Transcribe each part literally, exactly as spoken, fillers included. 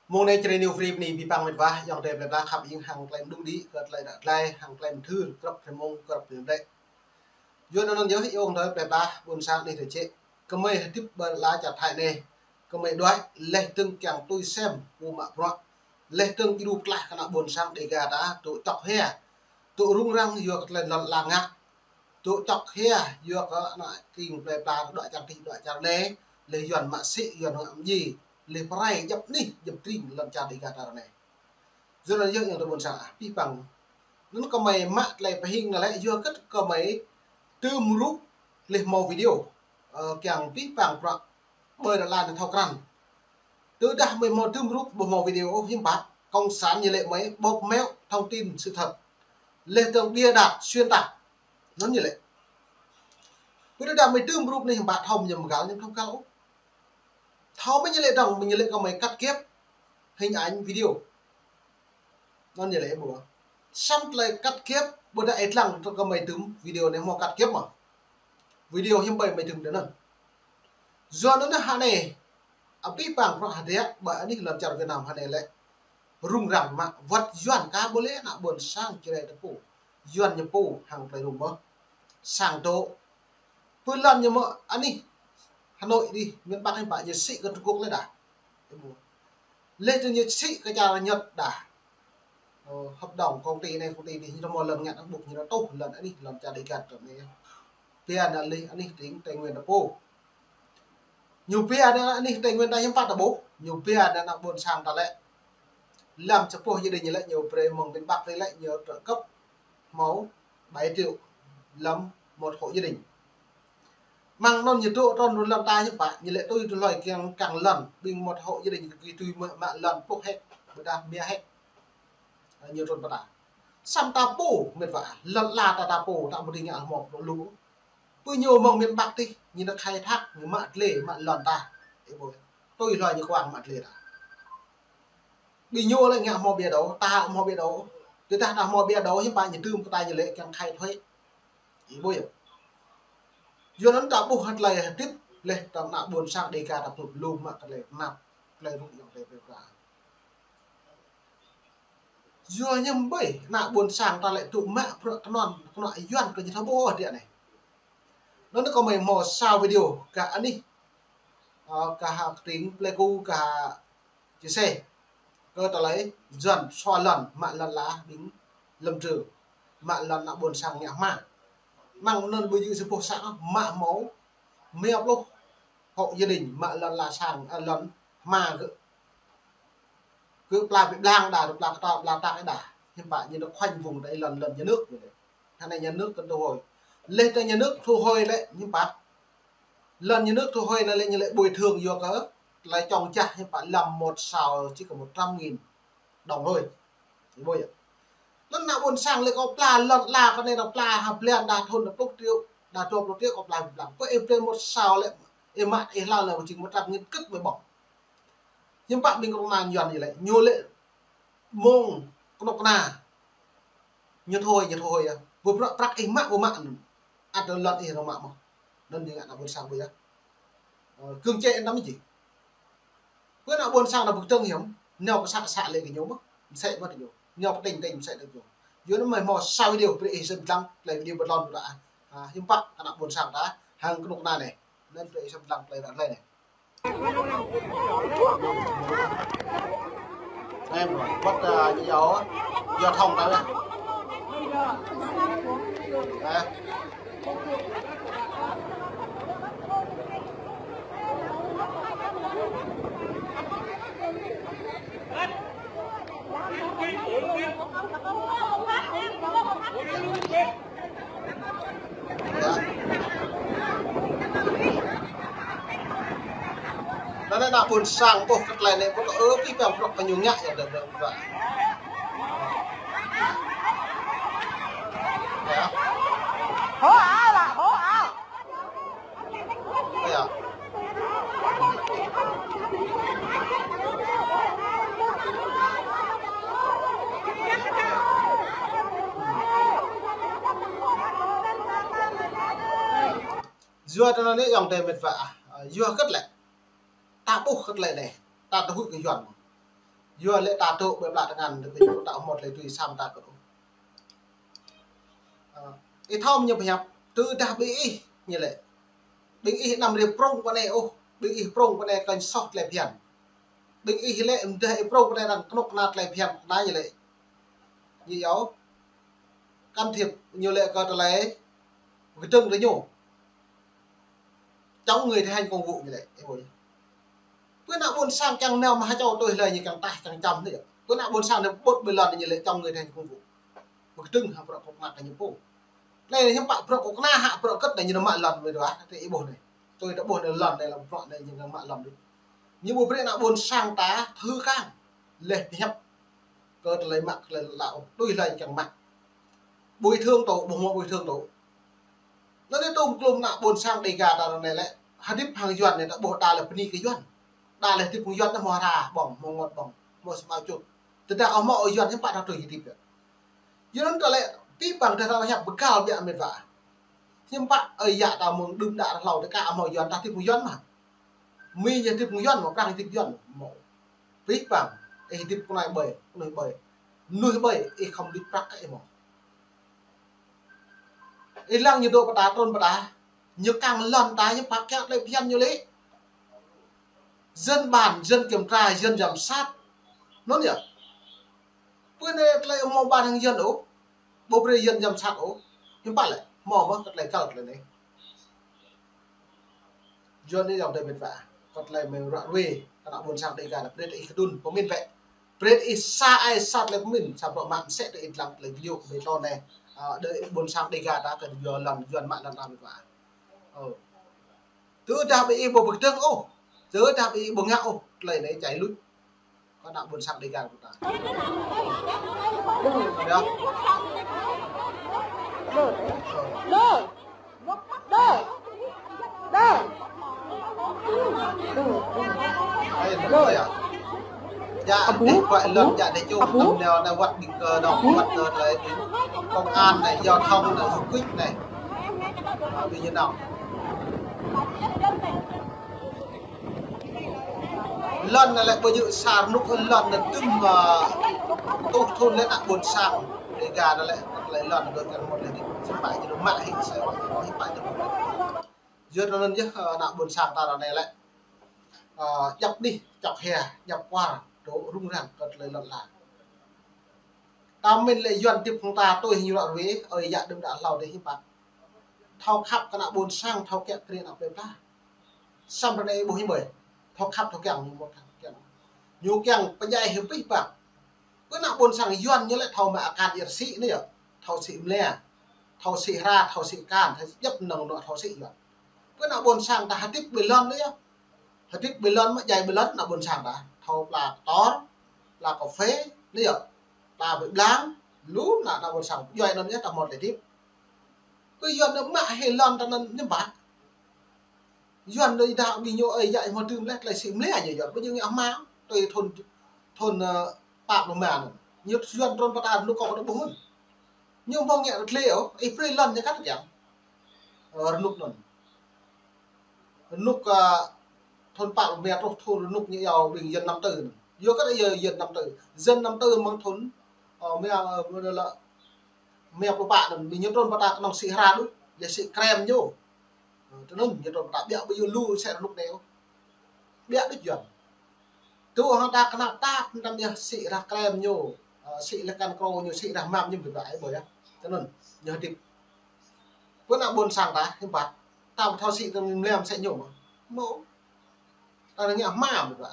Mông anai Jrai New Free bơni abih bang met wa, ayŏng adơi plơi pla khăp hing hăng tơlơi mơđung đĭ, kơ tơlơi đah glai, hăng tơlơi mơthưr, grăp tơlơi mông, grăp tơlơi mơdrĕ. Yua anŭn yơh ayŏng adơi plơi pla, ƀôn sang anih tơčĕ. Gơmơi hơdip ƀơi ala čar Thái anai. Gơmơi đuaĭ, laih dơ̆ng kiăng tui sem, pô mă bruă. Laih dơ̆ng djru pơklaih kơ ană ƀôn sang Dêga ta, tŭ čŏk hia. Tŭ rŭng răng yua kơ tơlơi lŏn ala ngă. Tŭ čŏk hia yua kơ ană tring plơi pla dŏ čar adih dŏ čar anai, laih Yuan mă sĭ, Yuan ngă mơji, laih pơrai djŏp anih, djŏp tring lŏn čar Dêga ta ră anai. Yua anŭn yơh ayŏng adơi ƀôn sang ah, abih bang. Anŭn gơmơi mă tơlơi pơhing anai lĕ, yua kơ gơmơi tơm rup laih hmâo video, ơ, kiăng abih bang bruă ƀơi ră anai thâo krăn. Tơdah gơmơi hmâo tơm rup, ƀu hmâo video ôh, hiư̆m pă, cộng sản ñu lĕ gơmơi bóp méo thông tin sự thật. Laih dơ̆ng bịa đặt, xuyên tạc. Anŭn ñu lĕ. Tơdah gơmơi tơm rup anai hiư̆m pă, thâo ñu mơgăl, ñu thâo găl ôh. Thâo mơ̆n ñu lĕ dơ̆ng, mơ̆n ñu lĕ gơmơi cắt ghép hình ảnh video. Anŭn ñu lĕ ƀu. Samơ̆ tơlơi cắt ghép, ƀôdah ih lăng tơ gơmơi tơm video anai hmâo cắt ghép mơ̆. Video hiư̆m ƀơi gơmơi tơm tơ anŭn. Yua anŭn ră anai, abih bang bruă hơdră ƀơi anih lŏn čar Việt Nam ră anai lĕ rŭng răng mă, wơ̆t Yuan kah ƀu lĕ ană ƀôn sang Jrai ta pô. Yuan ñu pô hăng tơlơi rŭng mơ̆. Sang tŏ. Pơ lŏn ñu mơ̆ anih Hà Nội adih, miền Bắc hiư̆m pă ñu sĭ kơ Trung Quốc lĕ đah. Laih dơ̆ng ñu sĭ kơ čar Nhật đah. Ơ, hợp đồng công ty anai công ty adih, ñu hmâo lŏn ngă ƀŭk ñu tuh lŏn anih, lŏn čar Dêga ta anai. Pia ană laih anih tring Tây Nguyên ta pô. Ñu pia ană anih Tây Nguyên ta hiư̆m pă ta ƀuh, ñu pia ană ƀôn sang ta lĕ. Lăm sa boh gia đình lĕ ñu brơi mơ̆ng miền Bắc lĕ ñu trợ cấp hmâo bảy triệu lăm một hộ gia đình. Mơ̆ng anŭn ñu tŭ trŭn lŏn ta hiư̆m pă, ñu lĕ tui tui hloi kiăng kăng lŏn, ƀing một hộ gia đình kơ tui mă, mă lŏn pluh héc, ƀôdah rơma héc. Ơ, ñu trŭn pơ ta. Samơ̆ ta pô, met wa, lŏn ala ta ta pô, ta ƀu dưi ngă hmâo pluh lu. Pơ ñu mơ̆ng miền Bắc adih, ñu nao khai thác, ñu mă dlê, mă lŏn ta. Ih ƀuh, tui hloi ñu kuang mă dlê ta. Ƀing ñu lĕ ngă hmâo ƀiă đôč, ta hmâo ƀiă đôč. Tơdah ta hmâo ƀiă đôč, hiư̆m pă ñu tơm kơ ta ñu lĕ kiăng khai thuế. Ih ƀuh yơh. Yua anŭn ta ƀuh hơt tơlơi hơdip, laih dơ̆ng ană ƀôn sang Dêga ta pô lu mă tơlơi tơnap, tơlơi rŭng răng tơlơi pơpra. Yua hiư̆m ƀơi, ană ƀôn sang ta lĕ tŭ mă bruă kơnŏn, kơnŏ Yuan kơ ñu thâo ƀuh ôh dih anai. Anŭn gơmơi hmâo sa video, kah anih, ơ, kah ha tring Pleiku, kah ha chia sẻ. Kơ tơlơi Yuan sua lŏn, mă lŏn ala ƀing Lâm Trường, mă lŏn ană ƀôn sang ngă hmua. Mơ̆ng anŭn ƀu djơ̆ sa boh sang, mă hmâo rơma pluh hộ gia đình, mă lŏn ala sang, ơ, lŏn hmua kơ kơ pla ƀơi blang đah, pla kơtâo, pla tak đah. Hiư̆m pă ñu nao khoanh vùng tơlơi lŏn, lŏn nhà nước ñu lĕ. Hơnai nhà nước kơ thu hồi. Laih dơ̆ng nhà nước thu hồi lĕ, hiư̆m pă. Lŏn nhà nước thu hồi anai lĕ ñu lĕ bồi thường yua kơ tơlơi čŏng jah, hiư̆m pă lăm một sào chỉ có một trăm nghìn đồng thôi. Ih ƀuh yơh. Anŭn ană ƀôn sang lĕ kâo pla lŏn ala kơ anai, kâo pla ha blan đah thun đah pluh triệu, đah dua pluh triệu kâo pla ƀơi blang. Pơ ih brơi một sào lĕ, ih mă ih hlâo lĕ jing một trăm nghìn kơ̆t mơ̆ ƀơ̆ng. Hiư̆m pă ƀing kơnuk kơna Yuan ñu lĕ, ñu lĕ mơ̆ng kơnuk kơna. Ñu thu hồi, ñu thu hồi yơh. Ƀu prăk, prăk ih mă, ƀu mă anŭn. Ăt lŏn ih rơmă mơ̆n. Anŭn jing ană ƀôn sang ƀu yơh. Ơ, kơ̆ng čĕ anăm jing. Pơ ană ƀôn sang anăm pơkơdơ̆ng hiư̆m, nao kơ să kơ să lĕ kơ ñu mơ̆n. Mơsĕ mơ̆n kơ ñu. Nao pơtĭng tĭng mơsĕ kơ ñu. Yua anŭn gơmơi hmâo sa video brơi ih sem lăng, tơlơi video bơtlon ƀu đa. Ha, hiư̆m pă ană ƀôn sang ta, hăng kơnuk kơna anai. Anŭn brơi ih sem lăng tơlơi ră anai. Em, wơ̆t, ơ, ñu yua, yua thông ta. Ơ. Anŭn ană ƀôn sang ƀuh kơ tơlơi anai ƀuh ơ, abih bang bruă kơ ñu ngă yơh, dơ̆ng dơ̆ng bruă. Yơh. Hô ăl lah, hô ăl. Yơh. Yua tơ anai ayŏng adơi met wa ah, yua hơget lĕ. Ta ƀuh hơget lĕ anai, ta tơhuĭ kơ Yuan. Yua lĕ ta tŭ ƀơi pla tơngan, tơ kơ ñu ta mơ̆t lĕ tui sam ta kơ. Ơ, ih thâo ñu pơhiăp, tơdah ƀing ih, ñu lĕ. Ƀing ih anăm rĭp prŏng pơ anai ôh, ƀing ih prŏng pơ anai kơnh soh tơlơi phiăn. Ƀing ih lĕ, mơdah ih prŏng pơ anai arăng kơnuk kơna tơlơi phiăn, kơna ñu lĕ. Ñu yua, can thiệp ñu lĕ kơ tơlơi, kơdơ̆ng tơ ñu. Chống người thi hành công vụ ñu lĕ, ih ƀuh. Pơ ană ƀôn sang kiăng nao mă hơčâo tui hlơi ñu kiăng taih kiăng čăm anai yơh. Pơ ană ƀôn sang anai ƀuh ƀơi lŏn ñu lĕ chống người thi hành công vụ. Pơkơdơ̆ng hăng bruă kơnuk kơna kơ ñu pô. Anai hiư̆m pă bruă kơnuk kơna hă bruă kơ̆t anai ñu nao mă lŏn ƀơi dua, tơ ih ƀuh anai. Tui ta ƀuh anai lŏn anai lăm bruă anai ñu nao mă lŏn đôč. Ñu ƀu brơi ană ƀôn sang ta thâo kăng. Leh pơhiăp. Kơ tơlơi mă, tơlơi lăi, tui hlơi kiăng mă. Bồi thường tŭ, ƀu hmâo bồi thường tŭ. Anŭn yơh tơm klum ană ƀôn sang Dêga ta anai lĕ, hơdip hăng Yuan anai ta ƀuh đa lĕ bơni kơ Yuan. Đa lĕ hơdip hăng Yuan anai hmâo hra ƀơ̆ng, hmâo ngot ƀơ̆ng, hmâo samơ̆ čut. Tơdah ƀu hmâo Yuan hiư̆m pă ta tui hơdip yơh. Yua anŭn ta lĕ, abih bang tơdah ta hiăp bơgal biă mĕt wa. Hiư̆m pă ơi yă ta mơ̆ng đưm đă hlâo tơ kơ ƀu hmâo Yuan ta hơdip hăng Yuan mơ̆. Mi ñu hơdip hăng Yuan mơ̆, Prăng hơdip Yuan mơ̆. Abih bang, ih hơdip kơnai ƀơi, kơnuih ƀơi. Mơnuih ƀơi, ih khŏm đĭ prăk kơ ih mơ̆. Ih lăng ñu dŏ pơ ta, trŭn pơ ta. Ñu kăng lŏn ta, ñu pă kiăng tơlơi phiăn ñu lĕ. Dân bàn, dân kiểm tra, dân giám sát. Anŭn yơh. Pơ anai tơlơi hmâo bàn hăng Yuan ôh. Ƀu brơi Yuan giám sát ôh. Hiư̆m pă lĕ, hmâo mơ̆ kơ tơlơi găl tơlơi anai. Yuan anai yơh tơlơi mĕt wa. Kơ tơlơi mơ̆ ră ruai, kơ ană ƀôn sang Dêga anai brơi ih kơdŭn, pơmĭn bĕ. Brơi ih sa ai sa tơlơi pơmĭn, sa bruă mă mơsĕ tơ ih lăng tơlơi video kơ ƀing tơlơi anai. Ơ, đơi ƀôn sang Dêga ta kơ Yuan lŏn, Yuan mă lŏn ta mĕt wa. Ơ. Tơdah ƀing ih ƀu pơkơdơ̆ng ôh, tơdah ƀing ih ƀu ngă ôh, tơlơi anai čai luč. Kơ ană ƀôn sang Dêga kơ ta. Yơh. Đơ. Đơ. Đơ. Ơi, đơ yơh. Yă, abŭ, dêh, kuai abŭ, lŏn, yă, dêh, čum, abŭ, tơm neo, anai wăt ƀing kơ, dŏng, abŭ, wăt kơ, tơlơi, công an anai, giao thông anai, du lịch anai. Ƀing ñu nao. Lŏn anai lĕ ƀu djơ̆ sa rơnŭk, lŏn anai tơm, ơ, tuh thun lĕ ană ƀôn sang. Dêga anai lĕ, lĕ lŏn anai đôč kơ mơ̆n lĕ, hiư̆m pă ñu mă hĭ sa, hiư̆m pă ñu mă. Yua anŭn yơh, ơ, ană ƀôn sang ta ră anai lĕ. Ơ, djăp anih, čŏk hia, djăp kwar, dŏ rŭng răng kơ tơlơi lŏn ala. Ta mĭn lĕ Yuan hơdip hăng ta tui hăng ñu ră ruai, ơi yă đưm đă hlâo dêh hiư̆m pă. Thâo khăp kơ ană ƀôn sang, thâo kiăng kơ ană plei pla. Samơ̆ ră anai ƀu hiư̆m ƀơi. Thâo khăp thâo kiăng ñu mơ̆ kiăng. Ñu kiăng pơdjai hĭ abih bang. Pơ ană ƀôn sang Yuan ñu lĕ thâo mă akan ia rơsĭ anai yơh. Thâo sĭ mlia. Thâo sĭ hra, thâo sĭ akan, thâo djăp năng nŏ thâo sĭ Yuan. Pơ ană ƀôn sang ta hơdip ƀơi lŏn anai yơh. Hơdip ƀơi lŏn mơ̆ djai ƀơi lŏn ană ƀôn sang ta. Thâo pla kơtor, pla kơphê, anai yơh. Pla ƀơi blang, lu ană, ană ƀôn sang. Djuai anŭn yơh ta mơ̆t lĕ hơdip. Kơ Yuan anŭn mă hĭ lŏn ta anŭn hiư̆m pă. Yuan anŭn dah ƀing ñu ơi yă hmâo tơm leh tơlơi sĭ mlia ñu Yuan. Ƀu djơ̆ ngă hmua, tui thun, thun, ơ, pă pluh rơma anŭn. Ñu Yuan trŭn pơ ta rơnŭk kâo kơ ƀuh anŭn. Ñu hmâo ngă tơlơi ôh, ih brơi lŏn ñu kăt kiăng. Ơ, rơnŭk anŭn. Rơnŭk, ơ, thun pă pluh rơma truh thun rơnŭk ñu iâu ƀing Yuan năm tư anŭn. Yua kơ yua Yuan năm tư. Yuan năm tư mơ̆ng thun, ơ, rơma, ơ, rơma lă, rơma pluh pă anŭn, ƀing ñu trŭn pơ ta kơnơ̆ng sĭ hra đôč, lĕ sĭ krem ñu. Ơ, tui anŭn, ñu trŭn pơ ta biă ƀu djơ̆ lu sĕ rơnŭk anai ôh. Biă đôč Yuan. Tui hăng ta kơnăl tap, tăm yơh sĭ rah krem ñu, ơ, sĭ lĕ kăn krô ñu, sĭ rah mam ñu ƀu djơ̆ ai ƀơi yơh. Tui anŭn, ñu hơdip. Pơ ană ƀôn sang ta, hiư̆m pă. Ta ƀu thâo sĭ tơm mlia mơsĕ ñu mơ̆. Mơ̆. Ta anai ngă hmua ƀu djơ̆.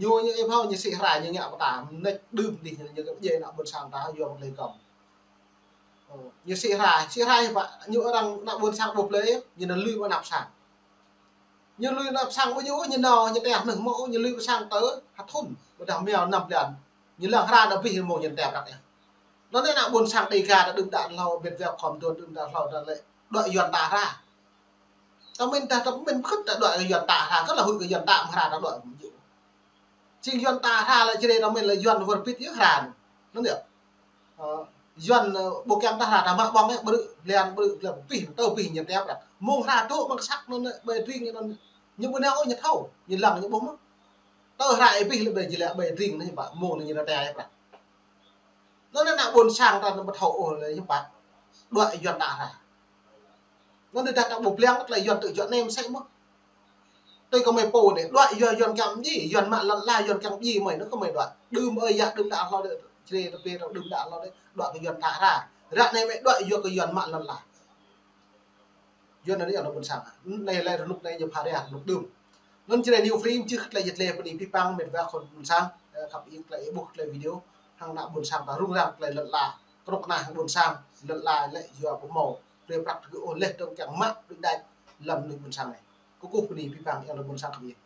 Ñu, ñu ih pơhao ñu sĭ hra ñu ngă pơ ta, mơneč đưm dih ñu, ñu kơ pơdjai ană ƀôn sang ta, yua mơ̆ tơlơi kơm. Ơ, ñu sĭ hra, sĭ hra hiư̆m pă, ñu arăng ană ƀôn sang ƀu plơi, ñu nao lui pơ anăp sang. Ñu lui anăp sang ƀu djơ̆, ñu nao, ñu teh anŭn mơ̆, ñu lui pơ sang tơ, ha thun, ƀôdah mơ̆ năm blan. Ñu lăng hra anŭn abih mơ̆ ñu teh prăk yơh. Anŭn anai ană ƀôn sang Dêga ta đưm đă hlâo, ƀiă ƀiă khŏm đưm đă hlâo ta lĕ, đuaĭ Yuan ta hra. Ta mĭn ta, ta mĭn pơkơ̆t ta đuaĭ kơ Yuan ta hra, kơ lă huĭ kơ Yuan ta mă hra ta đuaĭ. Jing Yuan ta hra lĕ čơđai ta mĭn lĕ Yuan wơr bĭt yơh hra. Anŭn yơh. Ơ, Yuan, ơ, ƀu kiăng ta hra ta mă ƀơ̆ng yơh, ƀrư̆, blan ƀrư̆, blan pih, tơ pih ñu tep ră. Mơ̆ng hra dŏ mơ̆ng kơsăk anŭn, ƀơi tring anŭn. Ñu ƀu nao ôh ñu thâo, ñu lăng ñu ƀuh mơ̆n. Tơ Ơ, hră ih pĭ lĕ ƀai jơlah ƀai ring anai pă, mơ̆ng anai ñu ră tai pă. Anŭn ană ƀôn sang ta anŭn ƀu thâo ôh lĕ ñu pă. Đuaĭ Yuan ta hră. Anŭn dah ta ƀu ƀlăng tơlơi Yuan tŭ juă nem sĕ mơ̆. Tui kơ mơi pô anai, đuaĭ yua Yuan kiăng mdjai, Yuan mă lŏn ala, Yuan kiăng mdjai mơi, anŭn kơ mơi đuaĭ. Đưm ơi yă đưm đă hlâo đơi, čre tơpê ră đưm đă hlâo đơi, đuaĭ kơ Yuan ta hră. Ră anai mơi đuaĭ yua kơ Yuan mă lŏn ala. Yuan anai ană ƀôn sang. Anai lĕ rơnŭk anai ñu pha rai rơnŭk đưm. Anŭn čre New Free čih tơlơi yơh tơlơi pơ anai pĭ păng met wa khul ƀôn sang, ơ, khăp ih tơlơi ih ƀuh tơlơi video, hăng ană ƀôn sang ta rŭng răng tơlơi lŏn ala. Kơnuk kơna hăng ƀôn sang, lŏn ala lĕ yua ƀu hmâo. Tơlơi prăk tơgŭ ôh leh dơ̆ng kiăng mă đuaĭ đač lăm anai ƀôn sang anai. Kơkuh pơ anai pĭ păng ană ƀôn sang khăp ih.